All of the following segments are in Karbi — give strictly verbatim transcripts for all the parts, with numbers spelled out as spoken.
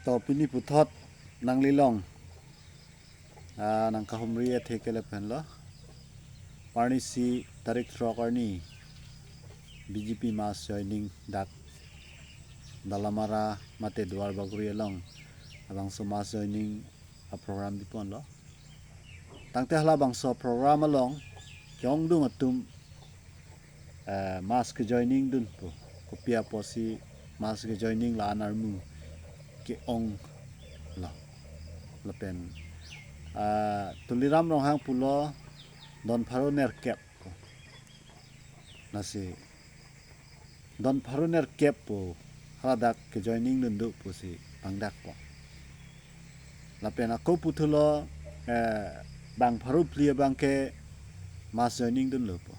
To pini puthot nanglilong, ah, nangkahumri athe ke lapen lo. Arnisi tarik throk arni B J P mass joining dak Dolamara mate Duarbagori along labangso mass joining a-program biponlo. Tangte halabangso program along ke-ongdung atum, eh, mass ke-joining dunpo. Kopi apotsi mass ke-joining la-an armu ke-onglo. Lapen, ah, Tuliram Ronghang pulo don pharo nerkep ko. Lasi don pharo nerkep pu haladak ke-joining dun do pusi pangdakpo. Lapen ako puthulo, eh, bang pharo phli abangke mass joining dunlopo.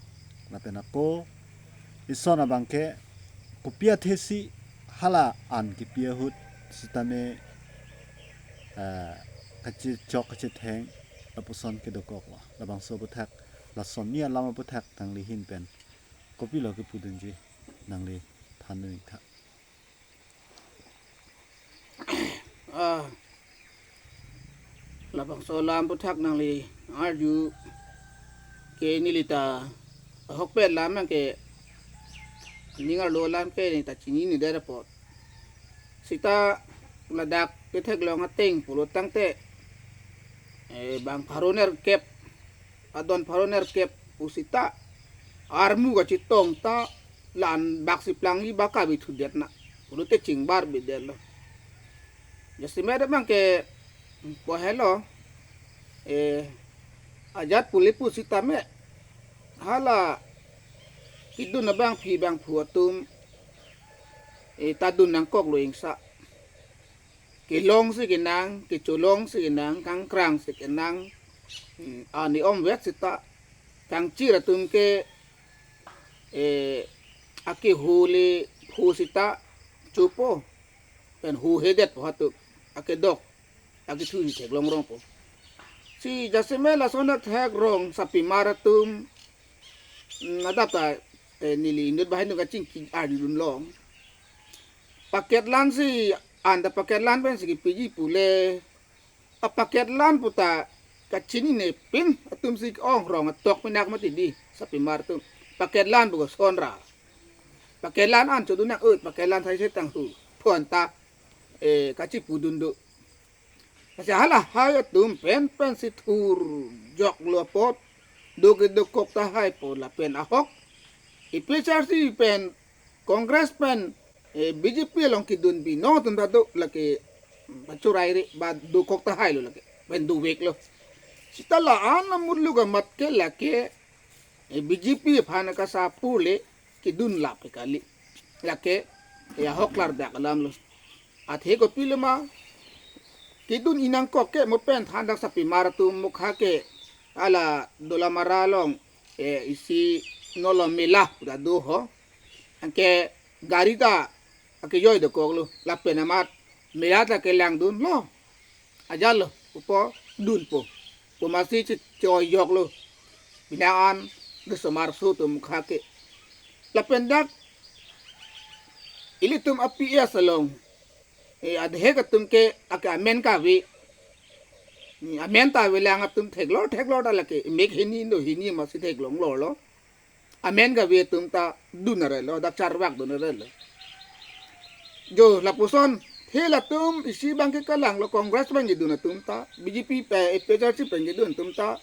Lapen ako ison abangke kopi athesi hala an kipi ahut sitame, eh, kachechok kachetheng lapuson kedokoklo. Labangso aputhak, lason ni alam aputhak nangli ahin pen kopilo kepudunji, nangli than un-ik tha. Ah, labangso alam aputhak nangli arju ke nelita ahokpet alam ke, ning arlo alam ke nelita chinine det apot. Sita ladak ketheklong ateng pulo tangte, eh, bang pharo nerkep, adon pharo nerkep pu sita armu kachetong ta la-an bak si plangli bak kave thudet na pulote chingbar bidetlo. Jasemet abangke pohelo, eh, ajat pule pu sitame hala kedun abangpi bangphu atum, eh, ta dun nangkoklo ingsa. Kelong si kenang, kecholong si kenang, kangkrang si kenang, hmm, ani omvet sita, kangchir atum ke, eh, akehole phu sita chopo, pen hohedetpo hatu, akedok, akethu si theklong rongpo. Si jasemet lason athek rong sapimar atum, mm, adap ta, eh, neli inut bahai nu kachingki arjudun long. Paket lan si, anta paket lan pen si kepiji pule. Apaket lan puta kachinine pin atum si ong rong atok pinak mati di sapimar atum. Paket lan pu koson ra. Paket lan an chodun nang ut, paket lan thai setang hu. Phonta, eh, kachipudun do. Lasi halahai atum pen pen si thurjoklo apot, do kedokok tahai po lapen ahok A P H L C pen Congress pen, eh, B J P along kedun binong atum ta do lake, mm, pachorai re ba dokok tahailo lake, pen doveklo. Sita la-an amuluk amat ke lake, eh, B J P aphan kasa pule kedun lap ke kali. Lake, eh, ahok klardak alamlo. Athe kopilo ma, kedun-ik nangkok ke mo pen thandak sapimar atum mukha ke hala Dolamara along, eh, isi nolo mela puta do ho. Anke gari ta akejoi dokoklo, lapen amat mela ta kelangdunlo. Ajatlo, upo dunpo. Pu masi che-, chejoiklo. Bina an, de somar so atum mukha ke. Lapen dak, ilitum a-P S along, eh, adhek atum ke, ake amen kave. Hmm, amen ta avelang atum theklong, theklong ta lake, mek hini no hini masi theklong lolo. Amen kave atum ta dun arelo, dak charvak dun arelo. Jo, lapuson, the latum isi abangke kalanglo Congress pen kedun atum ta, B J P, eh, A P H L C pen kedun atum ta.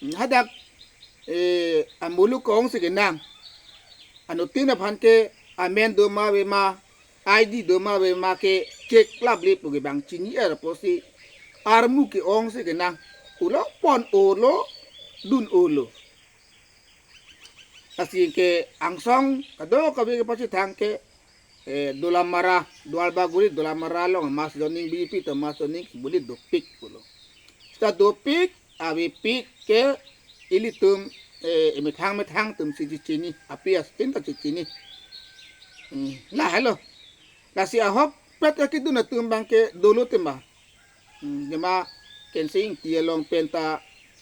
Hmm, hadak, eh, amuluk kong si kenang. Anuttin aphan ke amen do ma ave ma, I D do ma ave ma ke check laple pu ke bang chini-er apotsi armu ke-ong si kenang. Pulo pon-olo, dun-olo. Lasi ke angsong kadokave kepachethang ke, eh, Dolamara, Duarbagori Dolamara along mass joining B J P atum mass joining kebuli dopik pulo. Sita dopik, avepik ke ilitum, eh, emethang methang atum si chechini, a-P S tin ta chechini. Hmm, lahelo. Lasi ahokpet akedun atum abangke dolo tema. Hmm, tema Khensing Ingti along pen ta,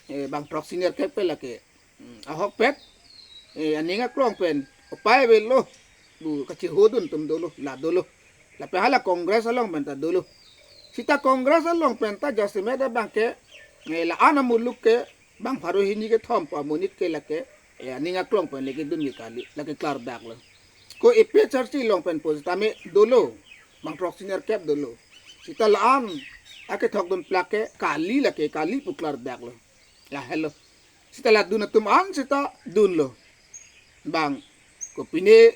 eh, bang throksi nerkep ke lake. Hmm, ahokpet, eh, aning aklong pen, upai avelo, bu kachihodun atum dolo, la dolo. Lapen hala Congress along pen ta dolo. Sita Congress along pen ta jasemet abang ke, eh, la-an amuluk ke bang pharo hini kethom pu amonit ke lake, eh, aning aklong pen lake dun ke kali, lake klardak lo. Ko A P H L C along pen pusitame dolo, bang throksi nerkep dolo. Sita la-an akethok dun plak ke kali, lake kali pu klardak lo. Lahelo. Sita la dun atum an sita dunlo. Bang kopine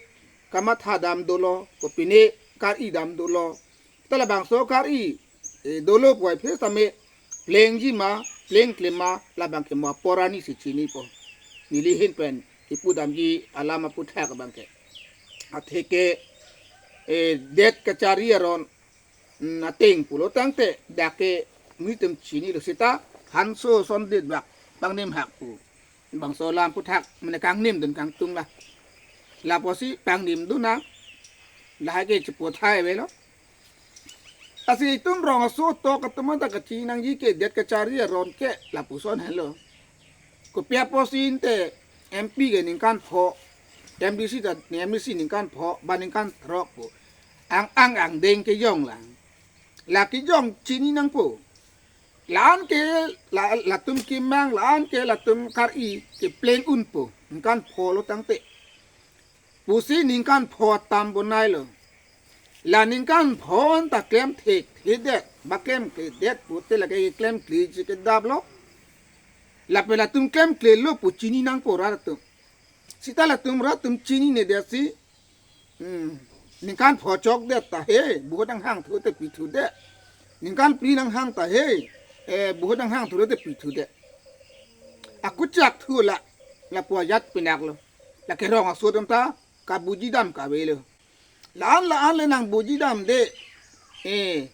kamatha dam dolo, kopine kar-i dam dolo. Sita labangso kar-i, eh, dolo puvoiphit tame plengji ma, plengkle ma, labang ke mo apor arni si chinipo. Neli ahin pen ipu damji alam aputhak abang ke. Atheke, eh, det kachari aron, mm, ateng pulo tangte dak ke netum chinilo, sita hanso ason det bak pangnim hak pu. Bangso alam aputhak mane kangnim dun kangtung la. Lapusi pangnim dun na. Lahai ke chiputhai avelo. Lasi itum rong aso tok atum ta kachiningje ke det kachari aron ke lapuson helo. Kopi apotsi ante M P ke ningkan pho, M D C ta, M D C ningkan pho, ba ningkan throk pu. Ang ang angdeng kejong lang. La kejong chini nangpo. La-an ke la, latum kimang, la-an ke latum kar-i kepleng unpo. Ningkan pho lo tangte. Pusi ningkan pho atam bonailo. La ningkan pho anta klem thekthedet, ba klemkledet pute lake klemkleji kedaplo. Lapen latum klemklelo pu chini nangpo rat atum. Sita latum rat atum chininedet si, hmm, ningkan pho chokdet ta he, buhut nanghang thu te pithudet. Ningkan phli nanghang ta he, eh, buhut nanghang thu te pithudet. Akuchak thu la, lapu ajat pinaklo. Lake rong aso atum ta kabuji dam kavelo. La-an la-an le nangbuji damde. Eh,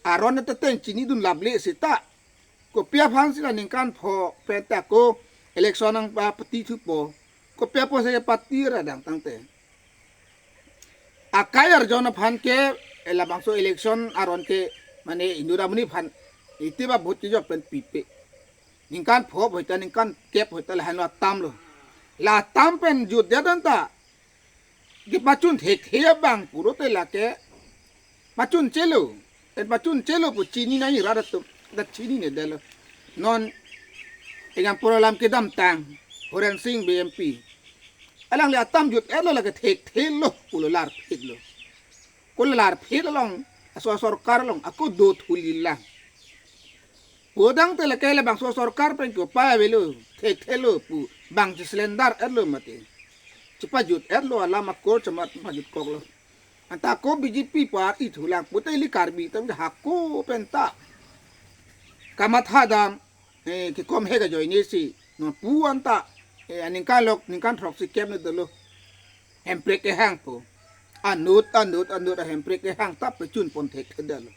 aron ta teng chini dun laple sita. Kopi aphansi la ningkan pho pen ta ko election nangpapati thupo. Kopi apotsi kepati ra dam tangte. Akai arjon aphan ke, eh, labangso election aron ke mane inut amonit aphan iti ba vote kejok pen pipe. Ningkan pho hoita ningkan kep hoita lahenlo atam lo. La atam pen jutdet anta kepachun thekthe abang pulote lake pachunchelo. En pachunchelo pu chini nangji rat atum, dak chininedetlo. Non ingampur alam kedamtang Horen Sing Bey M P. Alangli atam jut-etlo, lake thekthelo pulo, larphitlo. Ko larphit along, aso sorkar along ako do thuli lang. Pudang te lake labangso sorkar pen ko pa avelo, thekthelo pu bang cheslendar-etlo mati. Chepajut-etlo, alam akor chemat pajutkoklo. Anta ko B J P par ithulang pute ili Karbi atum ke hako pen ta kamatha dam, eh, kekom he kajoine si non pu anta, eh, aningkan lok ningkan throksi kep ne dolo. Hemprek kehang po. Anut, anut, anut, ahemprek kehang ta pachun pon thekthedetlo.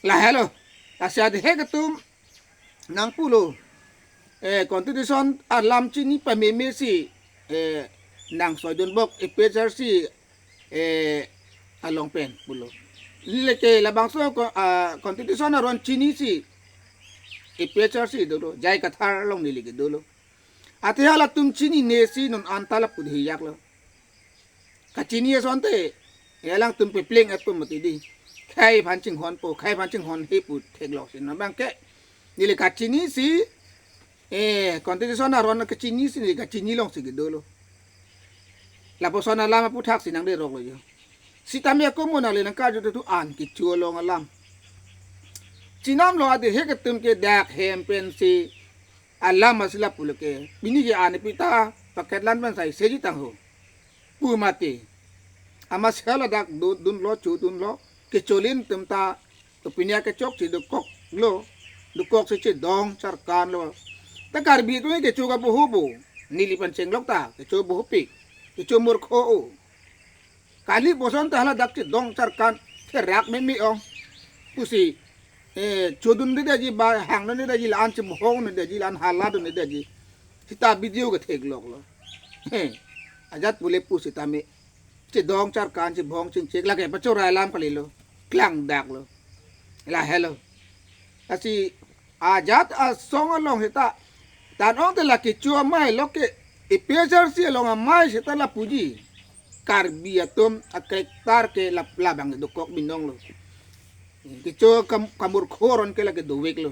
Lahelo. Lasi adhek atum nangpulo. Eh, constitution alam chini pameme si, eh, nangsoidunbom A P H L C, eh, along pen pulo. Lake labangso ko-, ah, constitution aron chinisi A P H L C dolo, J I Kathar along neli ke dolo. Ate halatum chininesi non anta lapu dihijak lo. Kachini asonte, eh, alangtum pepleng-et pu mati di. Khei aphan chinghonpo, khei aphan chinghonhe pu theklok si non abangke. Neli kachinisi, eh, constitution aron kachinisi neli kachini alongsi kedolo. Lapuson alam aputhak si nangderoklo jo. Sitame ako mo nangle nangkarju tu an kecho along alam. Chinamlo adhek atum ke dak hem pensi alam asila pulo ke. Pini ke an pita paket lan pen sai seji tangho. Pu mati. Amat sela dak du-, dunlo, chodunlo. Kecholin atum ta, to pini akechok si dokoklo. Dokoksi chedong charkanlo. Ta Karbi atum kecho kaboho bo. Neli pen chenglok ta, kecho bohopik. Kecho murkho o. Kali puson ta haladak chedong charkan therak meme ong. Pusi, eh, chodundedetji ba hangdundedetji la-an chebohongdedetji la-an haladundedetji. Sita video kethekloklo. He, ajat pule pusitame. Chedong charkan chebohong chingchek lake pachorai alam kalilo. Klangdaklo. Lahelo. Lasi ajat asong along sita. Tan ong te la kecho amei lo ke A P H L C along amei sita lapuji. Karbi atum a-character ke la, labang dokok binong lo. Kecho kam, kamur khoron ke lake dovek lo.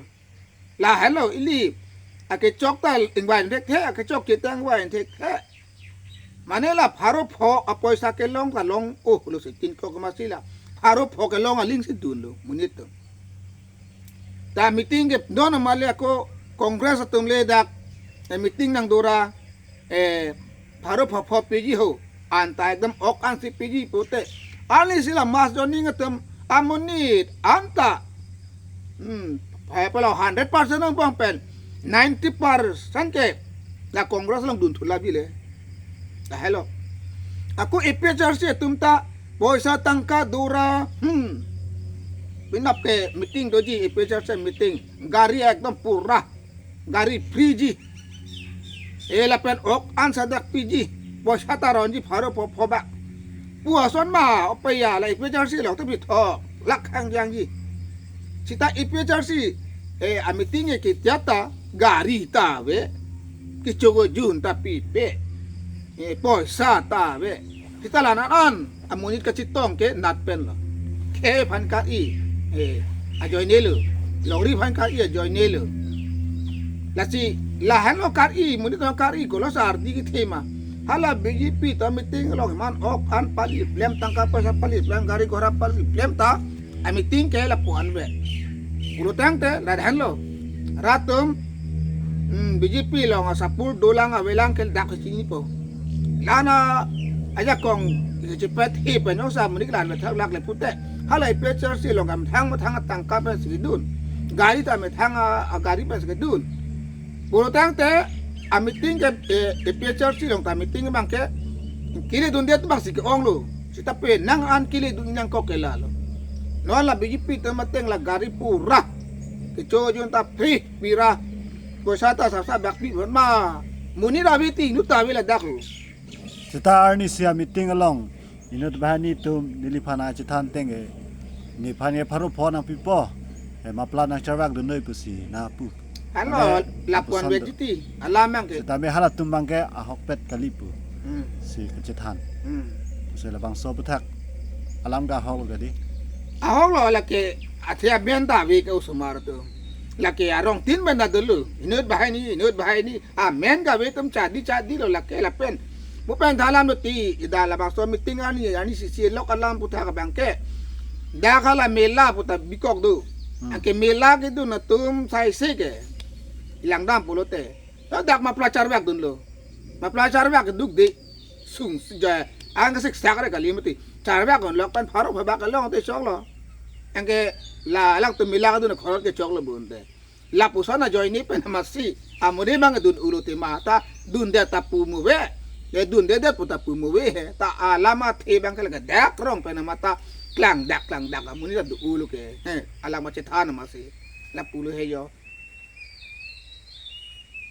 Lahelo ili. Akechok ta ingvai thek he, akechok ke ta ingvai thek he. Mane la pharo pho apoisa kelong ta long, oh, lo si tin kok masi la. Pharo pho kelong aling si dun lo, monit atum. Ta meeting ke non amale ako Congress atum le dak, eh, meeting nangdora, eh, pharo pho pho piji ho. Anta ekdom ok an si piji pute. Ani si la mass joining atum amonit anta. Hmm, phai pala hundred percent nang bang pen. Ninety percent ke la Congress along dun thula bile. Lahelo. Ako A P H L C atum ta poisa tangka dora. Hmm. Penap ke meeting doji, A P H L C meeting. Gari ekdom pura. Gari free ji. E lapen ok an sadak piji. Poisa ta ronji pharo pho pho bak. Pu ason ma, opeya la A P H L C lo to bithok. Lak hangjang ji. Sita A P H L C, eh, a-meeting e ketia ta gari ta ave. Kecho kejun ta pipe. Eh, poisa ta ave. Sita la nat an amonit kachetong ke nat pen lo. Khei aphan kar-i, eh, ajoine lo. Longri aphan kar-i ajoine lo. Lasi lahenlo kar-i, monit along kar-i, kolo sa ardi kethe ma. Hala B J P ta meeting along man ok an pali plem, tangka poisa pali plem, gari gora pali plem ta a-meeting ke lapu an ve. Pulo tangte lahenlo. Rat atum, hmm, B J P along asapur dolang avelang ke dak chinipo. Lana ajakong chepet he pen ong sa monit la methang lak le pute. Hala A P H L C along kamthang methang tangka pensi kedun. Gari ta methang a, agari pensi kedun. Pulo tangte a-meeting ke, eh, A P H L C along ta meeting abang ke keledunde abang si ke-ong lo. Sita penang an keledun nangkok ke lalo. Non la B J P atum ateng la gari pura. Kecho kejun ta free pira. Poisa ta sap sap bak pi bon ma. Monit ave ti inut ta ave ladak lo. Sita arnisi a-meeting along inut banghini atum neliphan achethan tangte, neliphan ke pharo pho nangpipo. Eh, mapla nangcharvak dunnoi pusi nangpu. Ano, mane lapu an lapuson ve do. Jiti, alam abang ke. Sitame halatum abang ke ahokpet kali pu. Hmm. Si kachethan. Hmm. Si labangso aputhak alam ke ahok lo kadi. Ahok lo, lake athe amen ta ave ke osomar atum. Lake arong tin pen ta dolo. Inut banghini, inut banghini. Amen ke ave atum chadi chadi lo lake lapen. Mo pen tha alam lo ti, ida labangso meeting arni, arnisi si lok alam aputhak abang ke. Dak hala mela pu ta bikok do. Hmm. Anke mela kedun atum saise ke. Langdam pulote. Dak mapla charvak dunlo. Mapla charvak duk de. Sung ja ang siksak re kali mati. Charvak gon lok pen pharo pho bak along te choklo. Anke la alangtum mela kedun akhorot ke choklo bonte. Lapuson ajoine pen masi. Amonit abang dun ulo te ma ta dunde ta pu mu ve. Ye dundedet pu ta pu mu ve he. Ta alam athe abang ke lake dak rong pen ma ta klangdak klangdak amonit ta dun ulo ke. He, alam achethan masi. Lapulo he yo.